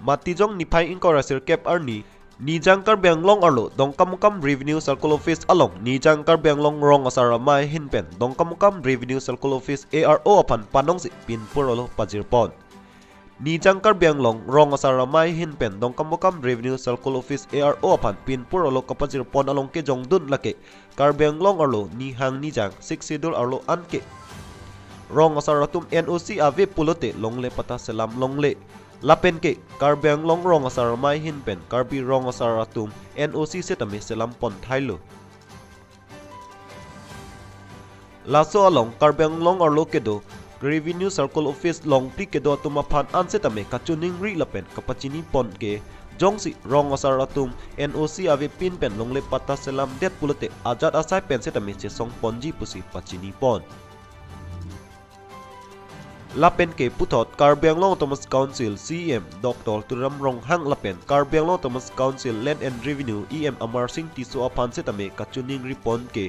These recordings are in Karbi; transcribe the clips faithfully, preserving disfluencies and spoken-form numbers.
Matijong niphai ingkoi ra sirkep arni, Nijang Karbi Anglong arlo Dongkamukam Revenue Circle Office along Nijang Karbi Anglong Rong Asar Amei ahin pen Dongkamukam Revenue Circle Office A R O aphan panongsi pinpur alo pajirpon. Nijang Karbi Anglong Rong Asar Amei ahin pen Dongkamukam Revenue Circle Office A R O aphan pinpur alo kapajirpon along kejongdun lake Karbi Anglong arlo nihang nijang Sixth Schedule arlo anke rong asar atum N O C ave pulote longle patta selam longle. Lapen ke Karbi Anglong Rong Asar Amei ahin pen Karbi rong asar atum N O C setame selampon thailo. Laso along Karbi Anglong arlo kedo Revenue Circle Office longpri kedo atum aphan an setame kachiningri lapen kapachinipon ke jongsi rong asar atum N O C avepin pen longle patta selamdet pulote ajat asai pen setame chesongponji pusi pachinipon. Lapen ke puthot Karbi Anglong Autonomous Council C E M Doctor Tuliram Ronghang lapen Karbi Anglong Autonomous Council Land and Revenue E M Amarsing Tisso aphan setame kachiningripon ke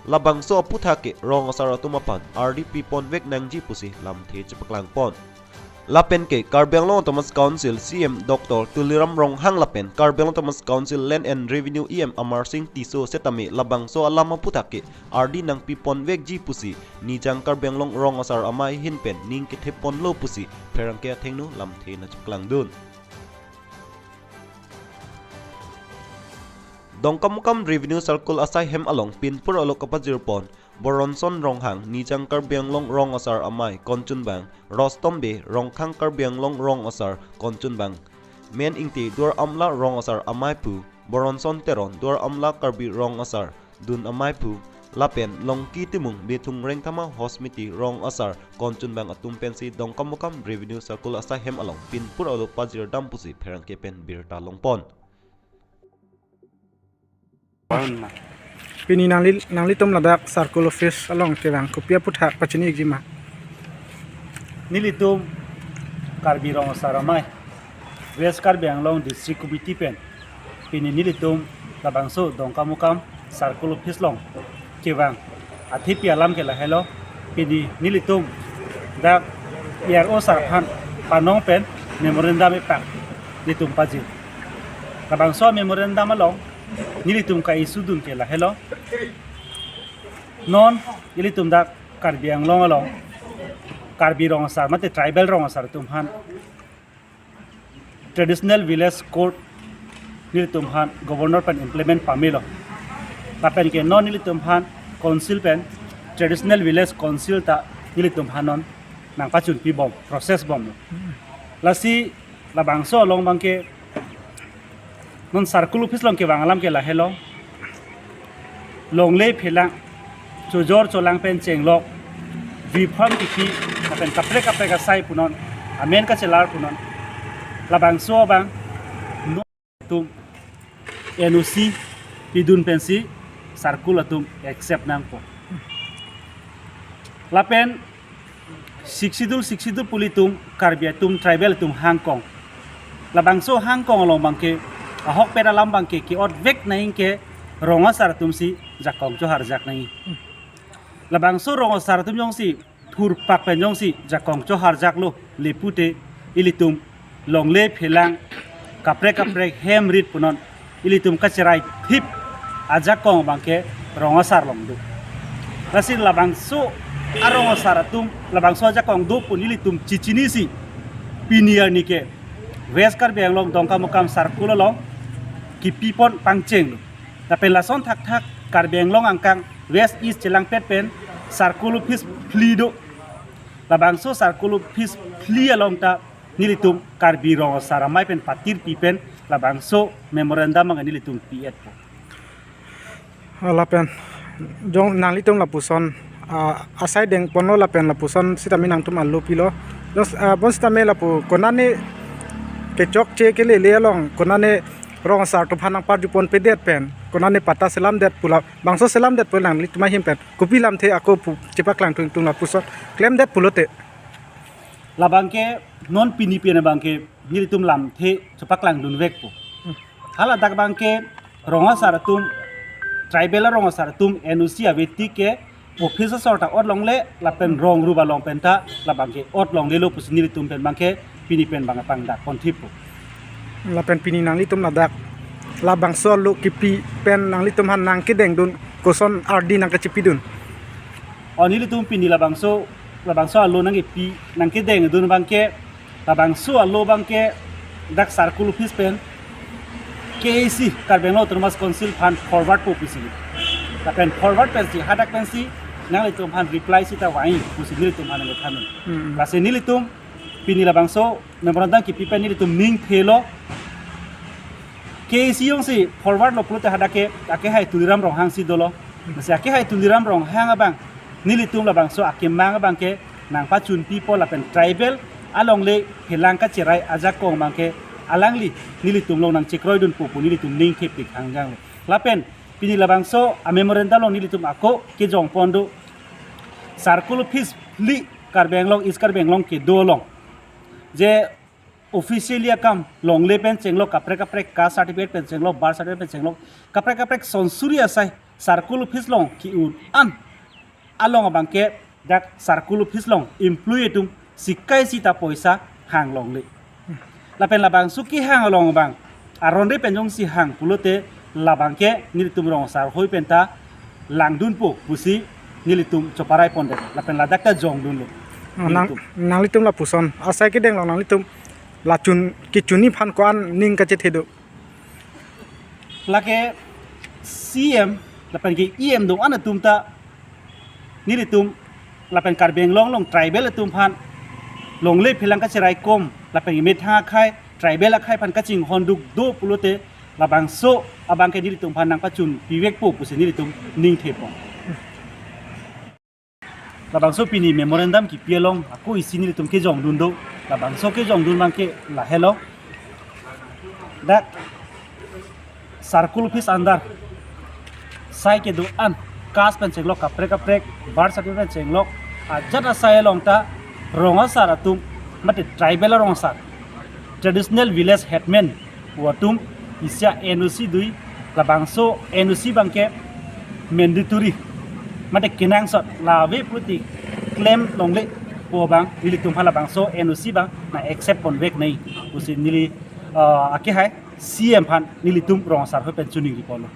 labangso aputhak ke rong asar atum aphan ardi piponvek nangji pusi lamthe chepaklangpon. Lapen ke Karbi Anglong Autonomous Council C E M Doctor Tuliram Ronghang lapen Karbi Anglong Autonomous Council Land and Revenue E M Amarsing Tisso setame labangso alam aputhak ke ardi nangpiponvekji pusi Nijang Karbi Anglong Rong Asar Amei ahin pen ning ketheponlo pusi pherangke athengno lamthe nangchepaklangdun. Dongkamukam Revenue Circle asai hem along pinpur alo kapajirpon Boronson Ronghang, Nijang Karbi Anglong Rong Asar Amei konchunbang, Rostom Bey, Rongkhang Karbi Anglong Rong Asar konchunbang, Men Ingti, Duar Amla Rong Asar Amei aphu, Boronson Teron, Duar Amla Karbi Rong Asar dun amei aphu, lapen Longki Timung, Bithung Rengthama Host Committee Rong Asar konchunbang atum pensi Dongkamukam Revenue Circle asai hem along pinpur alo pajirdam pusi pherangke pen birta longpon. Pini nangli, nanglitum ladak circle office along kevang kopi aputhak pachini-ikji ma? Nelitum Karbi Rong Asar Amei, West Karbi Anglong District Committee pen pini nelitum labangso Dongkamukam circle office along kevang athepi alam ke lahelo. Pini nelitum dak A R O sir aphan panong pen memorandum epak nelitum pajir. Labangso memorandum along nelitum ka-issue dun ke lahelo. Non ilitum dak Karbi Anglong along Karbi Rong Asar mate tribal Rong Asar atum aphan Traditional Village Code nelitum aphan Governor pen implement pamelo. Lapen ke non nelitum aphan Council pen Traditional Village Council ta nelitum aphan non nangpachunpi bom, process bomlo. Lasi labangso along abangke non circle office along kevang alam ke lahelo. Longle phelang, chojor cholang pen chenglok, biphan kipi, lapen kaprek kaprek asai punon, amen kachelar punon. Labangso abang non atum N O C pidun pensi circle atum accept nangpo. Lapen Sixth Schedule, Sixth Schedule pu ilitum Karbi atum tribal atum hangkong. Labangso hangkong along abangke ahokpet alam abangke ke-otvek nangji ke rong asar atumsi jakong choharjak nangji. Labangso rong asar atum jongsi thurpak pen jongsi jakong choharjaklo le pute ilitum longle phelang kaprek kaprek hem rit punon ilitum kacherai thip ajakong abangke rong asar along do. Lasi labangso arong asar atum labangso ajakong do pu nelitum chechinisi pini arni ke West Karbi Anglong Dongkamukam circle along kipipon pangchenglo. Lapen lason thakthak Karbi Anglong angkang West East chelangpet pen circle office phli do. Labangso circle office phli along ta nelitum Karbi Rong Asar Amei pen patirpi pen labangso memorandum abang nelitum pi-etpo. Ah, lapen jong nanglitum lapuson, ah, asai dengponlo lapen lapuson sitame nangtum alo pilo. Jong, ah, bonsitame lapu konane kechokche kelele along konane rong asar atum aphan nangparjuponpedet pen konane patta selamdet pu labangso selamdet pu nanglitum ahin pen kopi lamthe ako pu chepaklangdun, tung lapuson klemdet pulote. Labangke non pini pen abangke nelitum lamthe chepaklangdunvekpo. Hala dak abangke rong asar atum, tribal rong asar atum N O C ave tik ke office asor ta ot longle lapen rong ruba along pen ta labangke ot longlelo pusi nelitum pen abangke pini pen abang pangdakpon thippo. Lapen pini nanglitum ladak labangso alo kipi pen nanglitum aphan nangkedengdun, koson ardi nangkachipidun? O, nelitum pini labangso, labangso alo nangkipi, nangkedengdun abangke, labangso alo abangke dak circle office pen K A C, Karbi Anglong Autonomous Council aphan forward po pusi. Lapen forward pensi, hadak pensi nanglitum aphan reply sita vang pusi nelitum aphan nangkethan. Hmm. Lasi nelitum pini labangso memorandum kipi pen nelitum ning thelo. K A C jongsi forward lo pulote hadak ke akehai Tuliram Ronghang si dolo. Lasi akehai Tuliram Ronghang abang nelitum labangso akemang abangke nangpachunpipo lapen tribal alongle phelang kacherai ajakong abangke alangli nelitum along nangchekroidunpo pu nelitum ning thepik hangjangle. Lapen pini labangso a memorandum along nelitum ako kejongpon do, circle office phli Karbi Anglong, East Karbi Anglong kedo along je officially akam longle pen chenglok, kaprek kaprek caste certificate pen chenglok, birth certificate pen chenglok, kaprek kaprek sonsuri asai circle office along ki-un an along abangke dak circle office along employee atum sikai sita poisa hang longle. Lapen labangso kehang along abang aron re pen jongsi hang pulote labangke nelitum rong asar hoi penta langdunpo pusi nelitum choparai pondet. Lapen ladak ta jongdunlo. Oh, nang, nelitum. Nanglitum lapuson asai kedeng along nanglitum lachun kechunji aphan ko-an ning kachethe do? Lake C M lapen ke E M do-an atum ta nelitum lapen Karbi Anglong along tribal atum aphan longle phelang kacherai kom lapen emethang akhai, tribal akhai aphan kachinghon duk do pulote labangso abangke nelitum aphan nangpachunpivekpo pusi nelitum ning thepo. Labangso pini memorandum kipi along ako isi nelitum kejongdun do. Labangso kejongdun abangke lahelo. Dak circle office under asai kedo-an caste pen chenglok, kaprek kaprek birth certificate pen chenglok ajat asai along ta rong asar atum mate tribal rong asar, traditional village headman pu atum isi a N O C dui, labangso N O C abangke mandatory mate kenangsot, la ave pulote klem longle pu abang nelitum aphan labangso N O C abang nang accept ponvek nangji pusi neli, ah, akehai C M aphan nelitum rong asar hoi pen choningri ponlo.